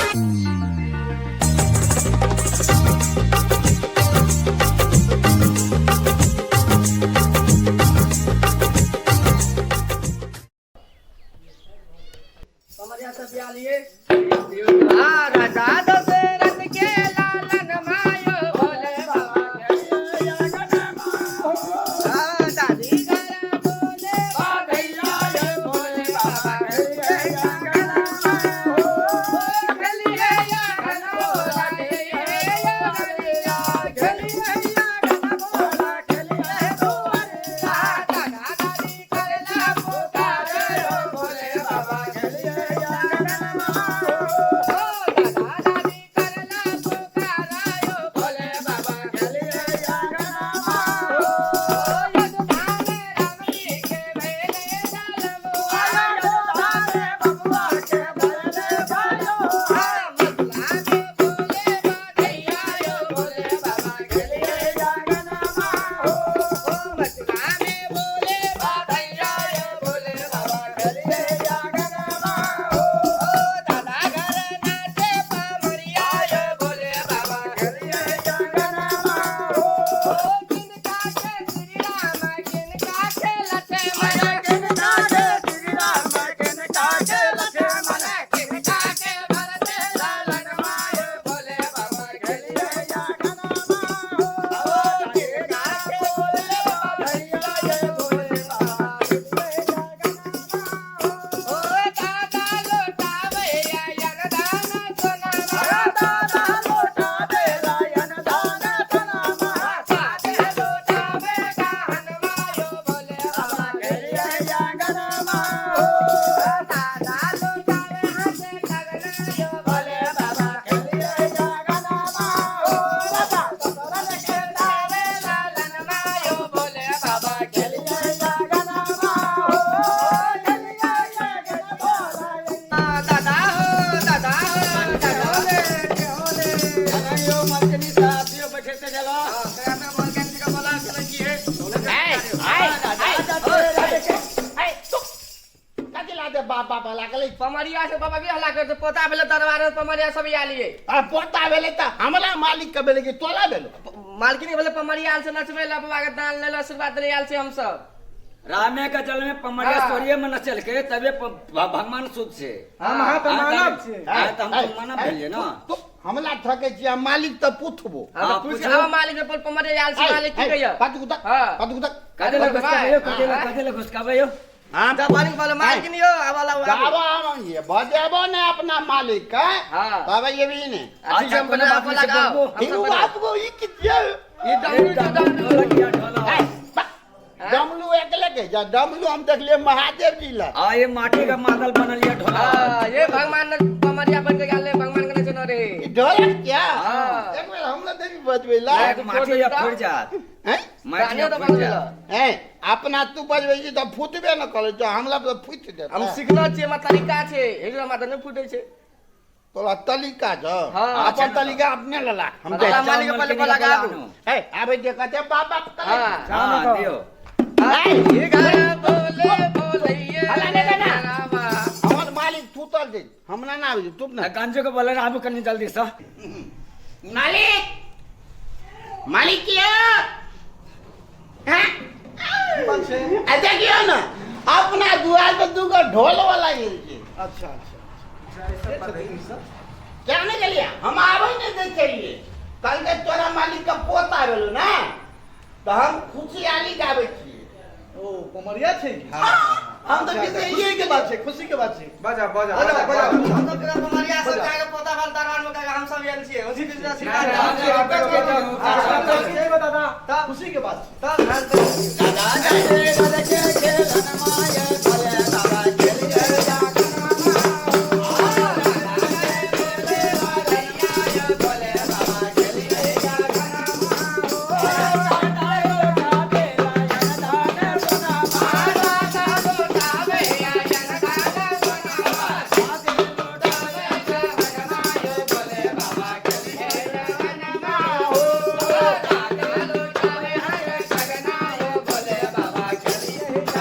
पमरिया सब बिया लिए। हाँ, राजा दशरथ के लालन मायो भोले बाबा। हाँ, दादी घर बोले बाधैया भोले बाबा। खेलिए या घन भोला, खेलिए या खेलिए या घन भोला, खेलिए भोला। दादा दादी करला पुकार भोले बाबा, खेलिए या घन ओ दादा दादी करला पुकार भोले बाबा, खेलिए या घन ओ अयोध्या में राम जी के भेले जलमुआ, अयोध्या में बबुआ के भेले भाइयो। मथुरा में बोले बाधैया यो भोले बाबा, खेलिए या घन ओ मथुरा में बोले बाधैया यो भोले बाबा, खेलिए या घन ओ दादा घर नाचे पमरिया यो भोले बाबा, खेलिए या घन ओ किनका के श्री राम, किनका के लक्ष्मण, किनका के श्री राम, किनका के लक्ष्मण, किनका के भरत लालन my Bhole बाबा, खेलिए या घन ओ किनका के बोले बाधैया ये भोले बाबा, खेलिए या घन ओ दादा लोटावैया यनदान सोनामा, दादा लोटावेला यनदान सोनामा, साथे लोटावे गाहनवा यो भोले बाबा, खेलिए या गनमा ओ दादा लोटावे हाथे लगना यो भोले बाबा, खेलिए या गनमा ओ दादा दशरथ के लावे लालनमा यो भोले बाबा, खेलिए या गनमा ओ खेलिए या गन भोला। दादा हो, दादा हो, दादा होले होले। यो मलकनी साहब दियो बैठे से गेलो। कथी लाते बाप बाप लागलै? पमरिया से बाबा भी हल्ला करते, पोता भेलै दरबार में, पमरिया सब आलिए। आ पोता भेलै तऽ हमरा मालिक के भेलै कि तोला भेलो? मालकिन के भेलै, पमरिया आयल से नचबै ला, बाबा के दान लेल, आशीर्वाद ले आयल छै हम सब। रामे के जल में पमरिया सोरिये में नचल के तबे भगवान शुद्ध छै। हम अहाँ तऽ मानव छियै। हाँ, तऽ हम तऽ मानव भेलियै ना। तू हमला थकै छी, हम मालिक तऽ पुछबो। हाँ, तऽ हाँ, पूछ पूछू। आब मालिक के, पमरिया आयल छै, मालिक की कहिया? पाछू तक। हाँ। पाछू तक। कदे लग घुसकाबै कदे लग, कदे लग घुसकाबै यो? हम जब मालिक बोले मालकिन यो आब ला। गाबो हम ये बजेबो ने अपना मालिक के। हाँ। तब ये भी ने अच्छा, अच्छा, कोनो बात नहीं छै, बोलबो। हिंदू बाप को ई की ई डमरू छै, डमरू। ढोलक या ढोलक। डमलू एकले के जा डमलू हम देखलिए महादेव जी ला। आ ये माटी का मादल बनल ये ढोलक। हाँ, ये भगवान ने पमरिया बन के गेल, भगवान के नचनो रे। ई ढोलक क्या? हाँ। एक बेर हमरा देवी बजबै ला। एक माटी या फुट जात। हैं? माटी गानियो या तऽ फुट बजबै जात। हैं, अपना तू बजबै छी तऽ फुटबे न करै छौ, हमरा तऽ फुटि देतै। हम सिखलो छियै, हमरा तरीका छै, एकरा माथा नहि फूटे छै। तोरा तरीका छौ? हाँ। अपन तरीका अपने लला हम अच्छा, जाइ। मालिक के पहिले बोला आबू। हे आबै जे कहते बाप बाप करै। हाँ। हाँ, दियो। ई घर बोले बोलैये हल्ला नहि करना। रामा। हमर मालिक सुतल छै, हमरा ना आबै छै, तुप ना। गंजो के बोले आबू कनी जल्दी से। मालिक, मालिक किया हैं? बात छै? आ देखियौ ने, अपना दुआर पर दूगो ढोल वाला गेल छै। अच्छा अच्छा, के छथिन ई सब? क्या नहीं गेलियै, हम आबै नहि दै छलियै। कहलकै तोरा मालिक के पोता भेलौ ने, तऽ हम खुशियाली गाबै छियै। ओ पमरिया छै की? हम तऽ अच्छा, अच्छा, बिसरिये खुशी के गेलियै। बात छै, खुशी के बात छै। बजा बजा। बजाओ, बजाओ। हम सब केना पमरिया सब जाके पोता भेल दरबार में, हम सब आयल छियै उसी बीच आशीर्वाद। दादा, खुशी के बात छै। तब दादा दादा के खेलन my Bhole बाबा, खेलिए या भोले बाबा, खेलिए या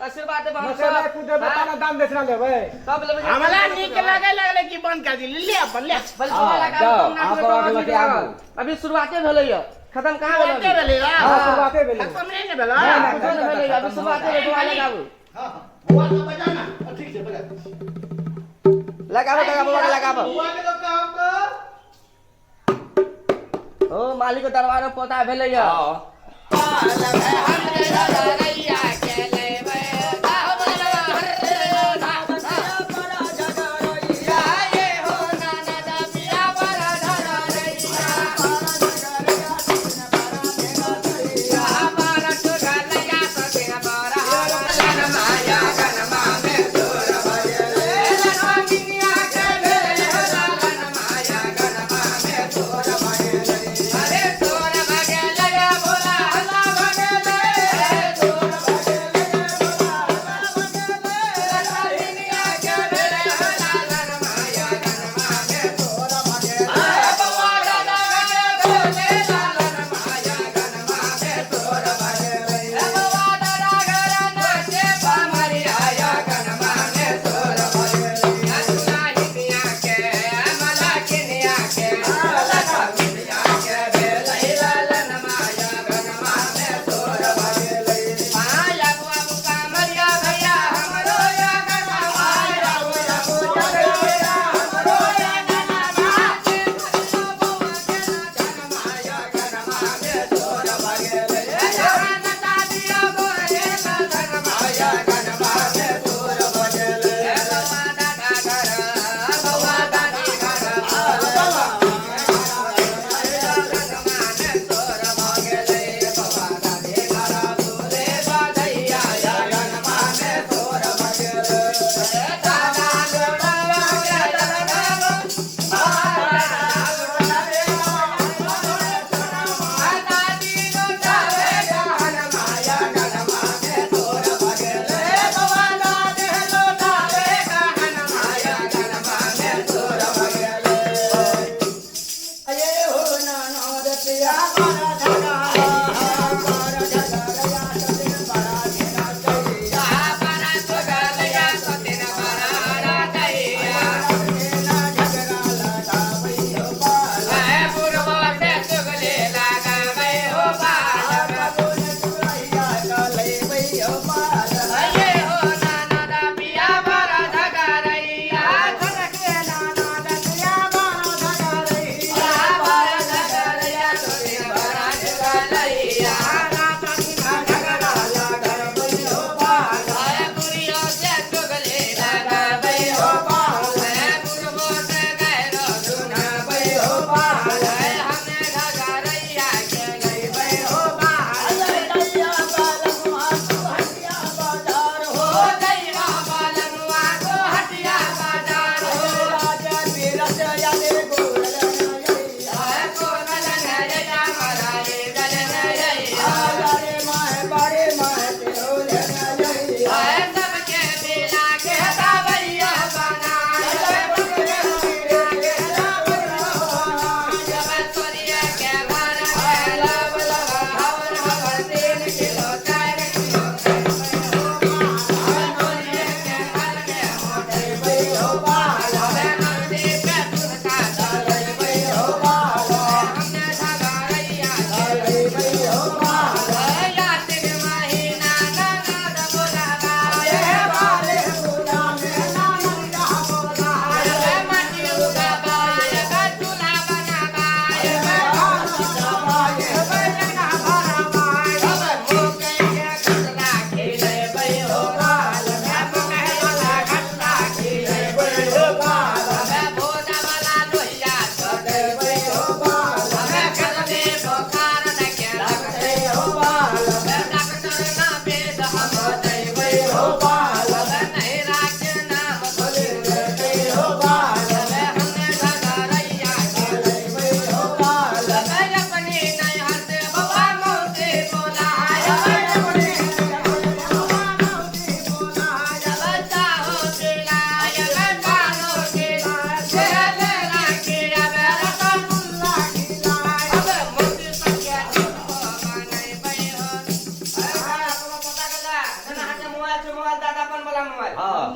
आशीर्वाद देब हम नचेबै सब। कुदेबै तब ने दान दक्षिणा लेबै। तब लेबै। हमरा नीक लागे लगले कि बंद कर दिली, ले अपन ले। बल बौआ हाँ, लगाबू जाओ, तब नाचबै, आप तब बौआ के नीक लके लागल। आबू। अभी शुरुआते भेलैया, खत्म कहाँ भेलै शुरुआते अभी? भेलै। हाँ, शुरुआते भेलै। खत्म नहि ने भेलै। नहि, कुछो नहि भेलै, अभी शुरुआते भेलै। बौआ लगाबू। हाँ हाँ। बौआ के बजा ना। हाँ, ठीक छै, बजा दै छी। लगाबो लगाबो, बौआ के लगाबो। बौआ के तो काम कर। ओ मालिक के दरबार में पोता भेलैया। हाँ। अरे तोर भगेलैया भोला हल्ला भगेलै।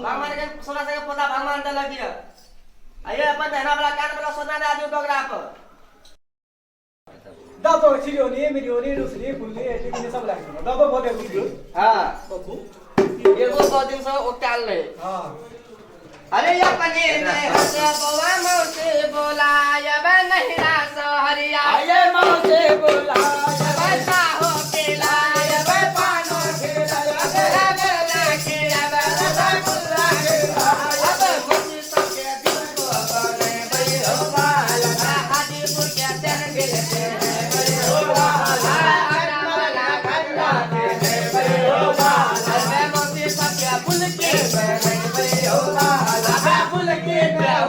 भगवान के सोना से पोता भगवान देलक ये आइए अपन नहरा वाला कान वाला सोना दे दियो डोगरा पर दबो चिरियोनी मिरियोनी रुसनी फुलनी एटी मिनी सब लाग गेलो दबो बहुत एगो हां एगो सौ दिन से उकाल रहे। हां अरे ये पनीर में हंस बउआ मौसी बोलायब नहिरा सहरिया आये मौसे बोला बता हो केलायब पानो खेलायब रगला खेलायब रसगुल्ला खेलायब मौसी सबके दिल को बने बई हो बाल हाजीपुर के तेल गिल के बई हो बाल आगरा वाला खंडा के बई हो बाल अबे मौसी सबके बुल के बने बई हो बाल अबे बुल के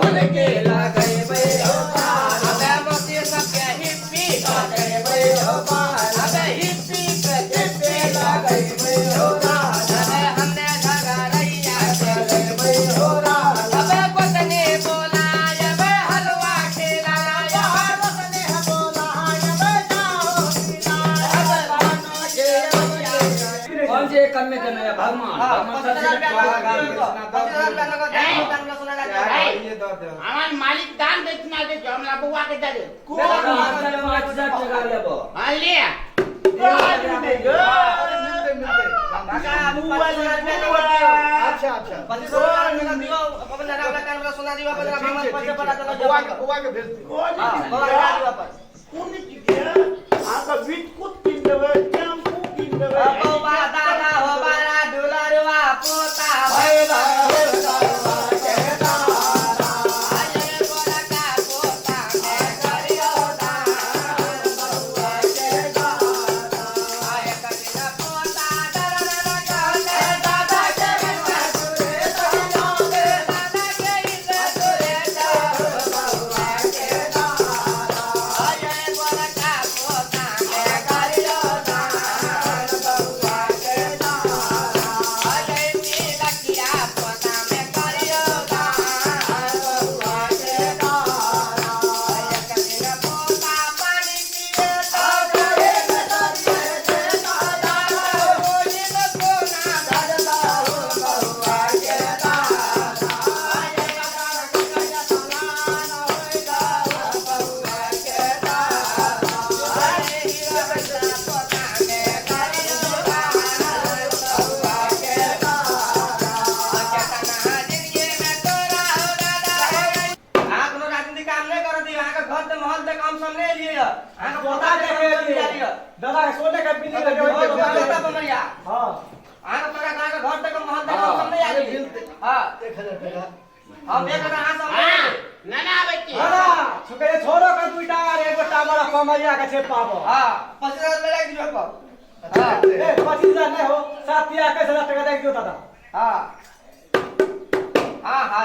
हुल के लगई बई हो बाल अबे मौसी सबके हिप्पी लगई बई हो बाल अबे हिप्पी पे हिप्पी लगई बई हो बाल अबे हमने झगड़ैया चले बई हो बाल अबे गोतनी बोलाय अबे हलवा खिलाय अबे गोतनी बोलाय अबे जाओ खिलाय अबे पानो के कौन से कम में देना है भगवान भगवान सबसे हमार मालिक दान दक्षिणा दे छौ, हमरा बउआ के दे दे। 5,000 टका लेबो। हाँ ले मिलते मिलते अच्छा अच्छा बउआ के बउआ के भेज दियो। कोन चीज के? अहाँके बिस्कुट कीन देबै, टेम्पू कीन देबै। अहाँ कोनो राजनीतिक काम नहि करऽ दियौ। अहाँके घर तऽ महल तऽ कम सम नहि एलियै यऽ। अहाँके पोता पोता देखे के एलियै। लिअ। दादा के सोने के बिल्ली लगे पोता बमरिया। हां अहाँके पोता अहाँके घर तक महल तऽ कम सम नहि आएलियै। हाँ 1000 टका हम 1000 अहाँ सब हाँ, ना ना आबै छी। दादा छुके छोड़ो के दुईटा और एगो टावर कमरिया के छै पाबो। हाँ 25,000 रुपया लागि दियौ पर। हाँ ए 25,000 नहीं हो 7 या 21,000 टका दे दियो दादा। हाँ हाँ हाँ।